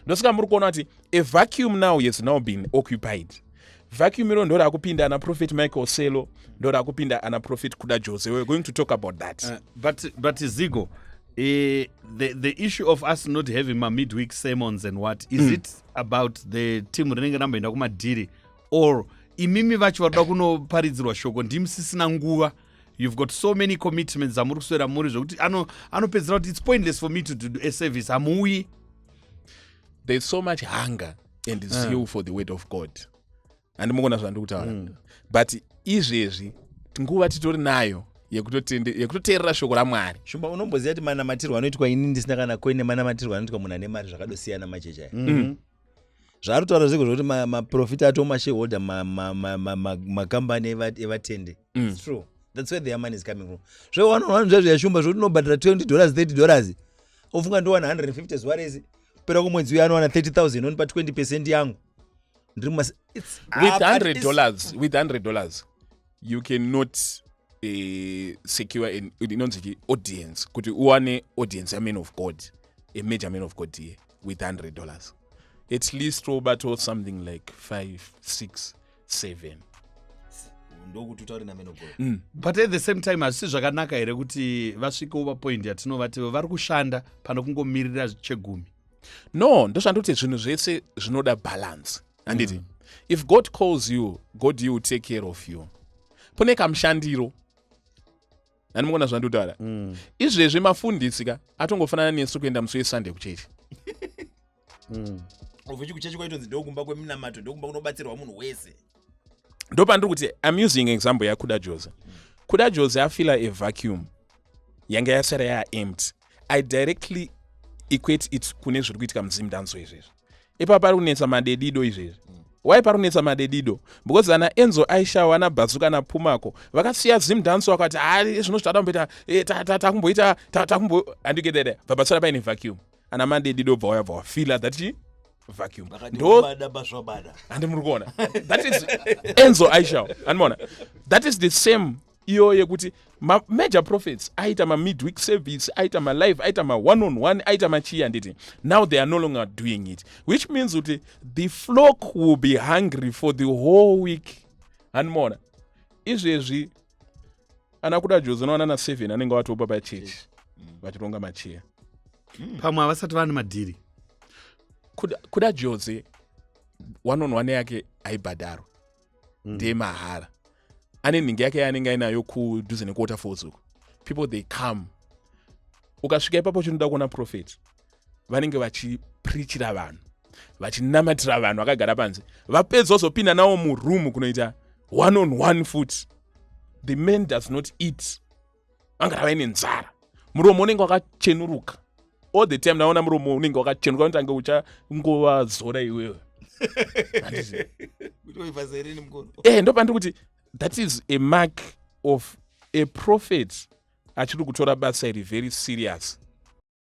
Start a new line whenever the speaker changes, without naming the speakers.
Ndosaka muri kuona kuti a vacuum now has now been occupied. Vacuum iro ndo rakupinda ana Prophet Michael Selo, ndo rakupinda ana Prophet Kuda Jose. We're going to talk about that.
But Zigo, the issue of us not having ma midweek sermons and what is it about the team rinenge ramboenda kumadhiri, or imimi vacho varikuda kunoparidzirwa shoko ndimusisina nguva? You've got so many commitments dzamuri kuswera muri, zvokuti anopedzera kuti it's pointless for me to do a service, hamuuyi.
There's so much hunger and zeal for the word of God, handimukona zvandiri kutaura, but izvezvi nguva titori nayo yekutoteerera shoko raMwari.
Shumba, unomboziva kuti manamatirwo anoitwa ini ndisina kana coin nemanamatirwo anoitwa munhu ane mari zvakadosiyana machechi aya. Zvaari kutaura zveko zvokuti maprofita ato mashareholder, makambani evatende. It's true, that's where their money is coming from. Zve one on one zvezvo yashumba, zvokuti unobhadhara $20, $30, ofunga ndowana 150 zuva rese, pera kumwedzi uyo anowana 30,000, onipa 20% yangu, ndiri mumas
with $100 with $100 you cannot secure an inonzi chi audience, kuti uwane audience yaman of God, a major man of God here. With $100, at least wobatawo something like 5, 6, 7.
Ndokuti utaure naman of God.
But at the same time, hazvisi zvakanaka here kuti vasvikewo papoint yatinovati vari kushanda pane kungomirira chegumi?
No, ndozvandoti zvinhu zvese zvinoda balance, handiti? If God calls you, God, you will take care of you. Pane kamushandiro, handimukona zvandikutaura? Izvezvi mafundisi ka atongofanana nesu kuenda musi weSunday kuchechi.
Ovechi kuchechi kwaitonzi ndokumba kweminamato, ndokumba kunobatsirwa munhu wese.
Ndopandiri kuti I'm using example yaKuda Jose. Kuda Jose afila a vacuum yanga yasara yaempty. I directly equate it kune zviri kuitika muZimdancehall izvezvi. Ipapo pari kunetsa madedido izvezvi. Why pari kunetsa madedido? Because ana Enzo Aishawo, ana Bazuka naPumako vakasiya Zimdancehall, vakati hai, zvino zvatada kumboita, takumboita takumbo handigethere, bva pasara paine vacuum. Ana madedido bva waya, bva wafila that chi vacuum. Ndo
bada basvabada.
Handi muri kuona? That is Enzo Aishao, handimaona? That is the same iyo yekuti major prophets aita mamidweek service, aita malive, aita ma-one on one, aita machii, handiti? Now they are no longer doing it, which means kuti the flock will be hungry for the whole week, handimaona? Izvezvi ana Kuda Jose unowana na7 anenge watopa pachechi vachironga macheya.
Pamwe havasati vane madhiri.
Kuda Jose one on one yake haibhadharwa, ndemahara. Ane nhingi yake yaanenge ainayo kudhuze nekuWaterfalls uko. People, they come. Ukasvika ipapo chinoda kuona prophet, vanenge vachiprichira vanhu, vachinamatira vanhu vakagara panze. Vapedza, vazopinda nawo muroom kunoita one on one futi. The man does not eat, vangara vaine nzara, muromo unenge wakachenuruka all the time. Naona muromo unenge wakachenuruka, unotange uchangovazora iwewe. Handiti?
Kuti waivhazerini mukuru.
Ndopandiri kuti that is a mark of a prophet achiri kutora basa iri very serious.